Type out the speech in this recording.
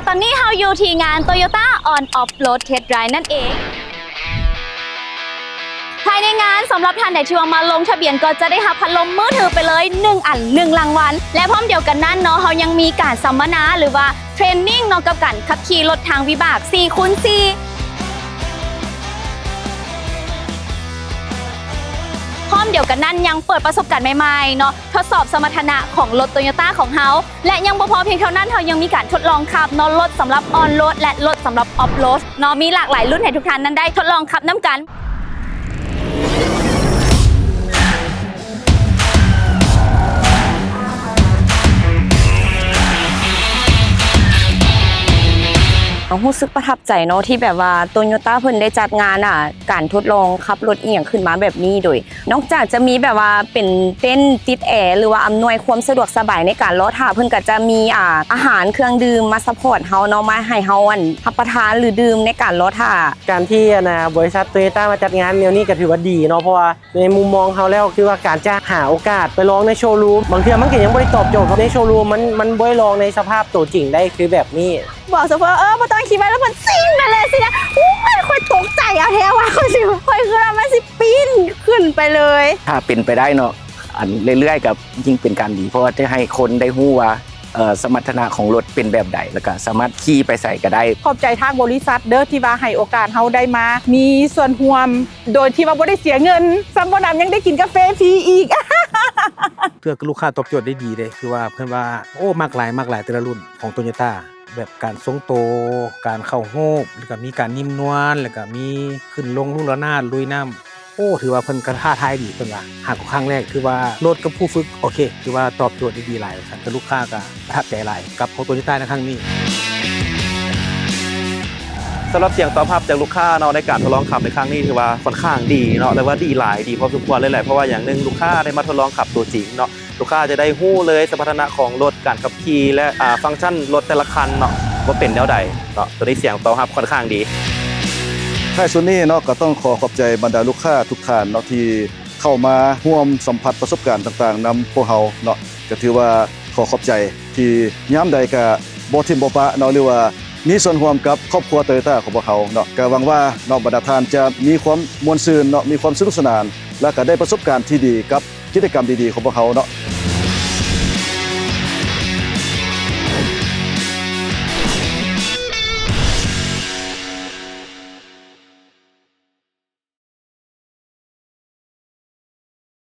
ຕອນນີ້ເຮົາຢູ່ທີ່ງານ Toyota On Off Road Test Drive ນັ້ນເອງ. ພາຍໃນງານ ສຳລັບທ່ານໃດທີ່ວ່າມາລົງທະບຽນ ກໍຈະໄດ້ຮັບພັດລົມມືຖືໄປເລີຍໜຶ່ງອັນ ໜຶ່ງລາງວັນ ແລະ ພ້ອມດຽວກັນນັ້ນເນາະ ເຮົາຍັງມີການສຳມະນາ ຫຼືວ່າເທຣນນິງເນາະ ກັບການຂັບຂີ່ລົດທາງວິບາກ ສີ່ຄູນສີ່ ພ້ອມດຽວກັນນັ້ນຍັງເປີດປະສົບການໃໝ່ໆເນາະ ທົດສອບສະມັດຖະນະຂອງລົດໂຕໂຍຕ້າຂອງເຮົາ ແລະ ຍັງບໍ່ພໍພຽງເທົ່ານັ້ນ ເຮົາຍັງມີການທົດລອງຂັບເນາະ ລົດສຳລັບອອນໂຣດ ແລະ ລົດສຳລັບອອຟໂຣດເນາະ ມີຫຼາກຫຼາຍລຸ້ນໃຫ້ທຸກທ່ານນັ້ນໄດ້ທົດລອງຂັບນຳກັນ. ເຮົາຮູ້ສຶກປະທັບໃຈເນາະ ທີ່ແບບວ່າໂຕໂຍຕ້າເພິ່ນໄດ້ຈັດງານ ອ່າ ການທົດລອງຂັບລົດອີ່ຫຍັງຂຶ້ນມາແບບນີ້ໂດຍ ນອກຈາກຈະມີແບບວ່າເປັນເຕັນຕິດແອ ຫຼືວ່າອຳນວຍຄວາມສະດວກສະບາຍໃນການລໍຖ້າ ເພິ່ນກໍຈະມີ ອ່າ ອາຫານເຄື່ອງດື່ມມາຊັບພອດເຮົາເນາະ ມາໃຫ້ເຮົາ ອັນ ຮັບປະທານ ຫຼື ດື່ມໃນການລໍຖ້າ. ການທີ່ ອັນນ່າ ບໍລິສັດໂຕໂຍຕ້າມາຈັດງານແນວນີ້ກໍຖືວ່າດີເນາະ ເພາະວ່າໃນມຸມມອງເຮົາແລ້ວ ຄືວ່າການຈະຫາໂອກາດໄປລອງໃນໂຊຣູມ ບາງເທື່ອມັນກໍຍັງບໍ່ໄດ້ຕອບໂຈດ ເພາະໃນໂຊຣູມມັນ ມັນບໍ່ໄດ້ລອງໃນສະພາບໂຕຈິງໄດ້ຄືແບບນີ້. ບອກໂຊເຟີ ເອີ ບໍ່ຕ້ອງຂີ່ໄປ ແລ້ວມັນຊິ່ງໄປເລີຍຊີ້ນະ. ໂອ້ຍ ຂ້ອຍຕົກໃຈເອົາແທ້ວ່າ ຂ້ອຍຊິ ຂ້ອຍຄິດວ່າມັນຊິປີ້ນຂຶ້ນໄປເລີຍ. ຖ້າເປັນໄປໄດ້ເນາະ ອັນເລື້ອຍໆ ກໍຍິ່ງເປັນການດີ ເພາະວ່າຈະໃຫ້ຄົນໄດ້ຮູ້ວ່າ ເອີ ສະມັດຖະນະຂອງລົດເປັນແບບໃດ ແລ້ວກໍສາມາດຂີ່ໄປໃສກໍໄດ້. ຂອບໃຈທາງບໍລິສັດເດີ ທີ່ວ່າໃຫ້ໂອກາດເຮົາໄດ້ມາມີສ່ວນຮ່ວມ ໂດຍທີ່ວ່າບໍ່ໄດ້ເສຍເງິນ ສ່ຳບໍ່ໜຳຍັງໄດ້ກິນກາເຟຟຣີອີກ. ເທື່ອລູກຄ້າຕອບໂຈດໄດ້ດີເດ້ ຄືວ່າເພິ່ນວ່າ ໂອ້ ມັກຫຼາຍ ມັກຫຼາຍແຕ່ລະລຸ້ນຂອງໂຕໂຍຕ້າ ແບບການຊົງໂຕ ການເຂົ້າຮູບ ແລ້ວກໍມີການນິ້ມນວນ ແລ້ວກໍມີຂຶ້ນລົງລູກລະນາດ ລຸຍນ້ຳ ໂອ້ ຖືວ່າເພິ່ນກໍທ້າທາຍດີ ເພິ່ນວ່າ ຫາກໍຄັ້ງແລກ ຖືວ່າລົດກັບຜູ້ຝຶກ ໂອເຄ ຖືວ່າຕອບໂຈດໄດ້ດີຫຼາຍ ວ່າຊັ້ນ ກໍລູກຄ້າກໍປະທັບໃຈຫຼາຍກັບຂອງໂຕໂຍຕ້າໃນຄັ້ງນີ້. ສຳລັບສຽງຕອບຮັບຈາກລູກຄ້າເນາະ ໃນການທົດລອງຂັບໃນຄັ້ງນີ້ ຖືວ່າຂ້ອນຂ້າງດີເນາະ ແລະວ່າດີຫຼາຍ ດີພໍສົມຄວນເລີຍແຫຼະ ເພາະວ່າຢ່າງໜຶ່ງ ລູກຄ້າໄດ້ມາທົດລອງຂັບຕົວຈິງເນາະ ລູກຄ້າຈະໄດ້ຮູ້ເລີຍສະພັດຖະນະຂອງລົດ ການຂັບຂີ່ ແລະ ອາ ຟັງຊັນລົດແຕ່ລະຄັນເນາະ ວ່າເປັນແນວໃດເນາະ ໂຕນີ້ສຽງຕອບຮັບຂ້ອນຂ້າງດີ. ທ້າຍສຸດນີ້ເນາະ ກໍຕ້ອງຂໍຂອບໃຈບັນດາລູກຄ້າທຸກທ່ານເນາະ ທີ່ເຂົ້າມາຮ່ວມສຳຜັດປະສົບການຕ່າງໆນຳພວກເຮົາເນາະ ກໍຖືວ່າຂໍຂອບໃຈ ທີ່ຍາມໃດກໍບໍ່ຖິ້ມບໍ່ປະເນາະ ຫຼືວ່າມີສ່ວນຮ່ວມກັບຄອບຄົວໂຕໂຍຕ້າຂອງພວກເຮົາເນາະ ກໍຫວັງວ່າເນາະ ບັນດາທ່ານຈະມີຄວາມມ່ວນຊື່ນເນາະ ມີຄວາມສະໜຸກສະໜານ ແລະກໍໄດ້ປະສົບການທີ່ດີກັບ ກິດຈະກຳດີໆຂອງພວກເຮົາເນາະ.